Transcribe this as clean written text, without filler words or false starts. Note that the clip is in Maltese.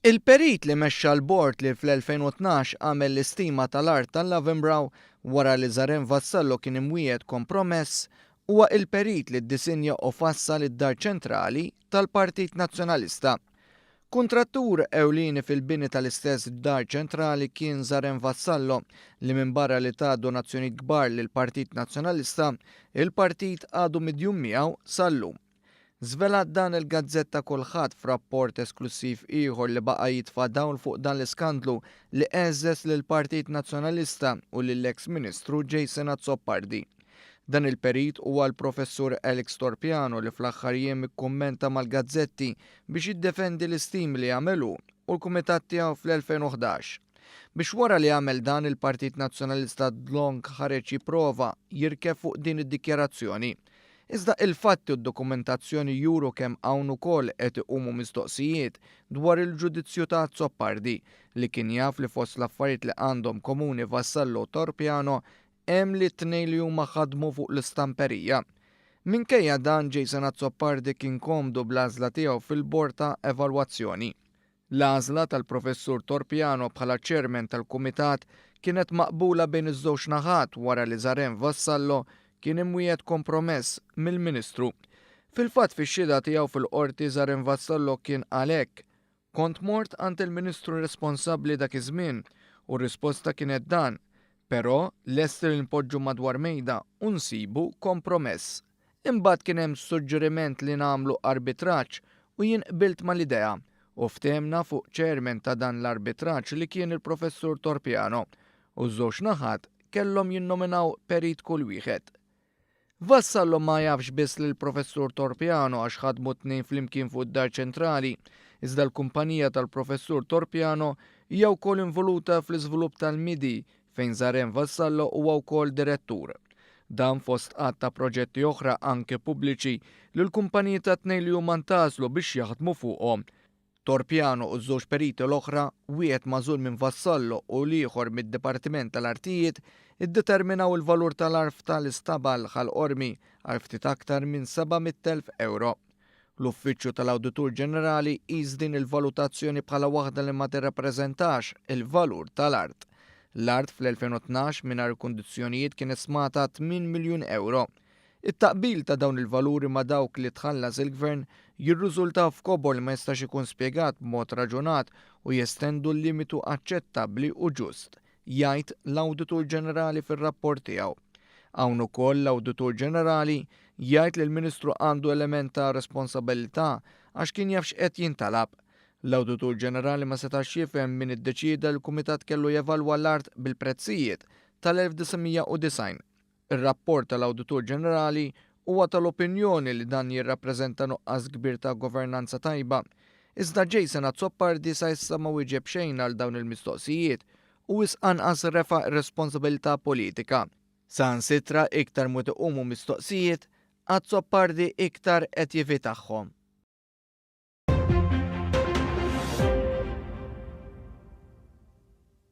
Il-perit li mexxa l-bord li fl-2012 għamel l-istima tal-art tal-Lavenbrow wara li Zaren Vassallo kien imwiegħed kompromess huwa il-perit li ddisinja u fassal id-Dar Ċentrali tal-Partit Nazzjonalista. Kuntrattur ewlieni fil-bini tal-istess Dar Ċentrali kien Zaren Vassallo li minbarra li ta donazzjonijiet kbar lill-Partit Nazzjonalista, il-partit għadu midjun miegħu sal-lum. Żvelat dan il-gazzetta Kullħadd f'rapport esklussiv ieħor li baqa' jitfa' dawl fuq dan l-iskandlu li għeżżeż lill-Partit Nazzjonalista u lill-eks Ministru Jason Azzopardi. Dan il-perit huwa l-Professur Alex Torpiano li fl-aħħar jiem ikkummenta mal-gazzetti biex jiddefendi l-istimi li għamel hu u l-kumitat tiegħu fl-2011. Biex wara li għamel dan il-Partit Nazzjonalista dlonk ħareġ jipprova jirkeb fuq din id-dikjarazzjoni. Iżda il-fatti u d-dokumentazzjoni juru kemm hawn ukoll qed iqumu mistoqsijiet dwar il-ġudizzju ta' Azzopardi, li kien jaf li fost l-affarijiet li għandhom komuni Vassallo u Torpiano hemm li t-tnejn li huma ħadmu fuq l-istamperija. Minkejja dan Jason Azzopardi kien komdu bl-għażla tiegħu fil-bord ta' evalwazzjoni. L-għażla tal-Professur Torpiano bħala chairman tal-kumitat kienet maqbula bejn iż-żewġ naħat wara li Zaren Vassallo kien imwiegħed kompromess mill-Ministru. Fil-fatt fix-xhieda tiegħu fil-Qorti Zaren Vassallo kien qal hekk, Kont mort għand il-Ministru responsabbli dak iż-żmien u r-risposta kienet dan, però lesti li npoġġu madwar mejda u nsibu kompromess. Imbagħad kien hemm suġġeriment li nagħmlu arbitraġġ u jien qbilt mal-idea u ftehemna fuq chairman ta' dan l-arbitraġġ li kien il-Professur Torpiano u ż-żewġ naħat kellhom jinnominaw perit kull wieħed. Vassallo ma jafx biss lill-Professur Torpiano għax ħadmu t-tnejn flimkien fuq id-Dar Ċentrali, iżda l-kumpanija tal-Professur Torpiano hija wkoll involuta fl-iżvilupp tal-MIDI fejn Zaren Vassallo huwa wkoll direttur. Dan fost għadd ta' proġetti oħra anke pubbliċi li l-kumpaniji tat-tnejn li huma ntgħażlu biex jaħdmu fuqhom. Torpiano u ż-żewġ periti l-oħra, wieħed magħżul minn Vassallo u l-ieħor mid-Dipartiment tal-Artijiet, iddeterminaw il-valur tal-għarf ta' l-Istabal Ħal Qormi għal ftit aktar minn 700,000 ewro. L-Uffiċċju tal-Awditur Ġenerali jqis din il-valutazzjoni bħala waħda li ma tirrappreżentax il-valur tal-art. L-art fl-2012 mingħajr kundizzjonijiet kienet stmata 8 miljun ewro. It-taqbil ta' dawn il-valuri ma' dawk li tħallas il-Gvern jirriżultaw f'kobor li ma jistax ikun spjegat b'mod raġunat u jestendu l-limitu aċċettabbli u ġust. jgħid l-Awditur Ġenerali fir-rapport tiegħu. Hawn ukoll l-Awditur Ġenerali jgħid li l-Ministru għandu element ta' responsabilità għax kien jaf x'qed jintalab. L-Awditur Ġenerali ma setax jifhem min iddeċieda li l-Kumitat kellu jevalwa l-art bil-prezzijiet tal-1990. Ir-rapport tal-Awditur Ġenerali huwa tal-opinjoni li dan jirrappreżenta nuqqas kbir ta' governanza tajba. Iżda Jason Azzopardi sa issa ma wieġeb xejn għal dawn il-mistoqsijiet u wisq anqas refa' r-responsabilità politika. Saħansitra iktar m'hu iqumu mistoqsijiet, Azzopardi iktar qed jevitahom.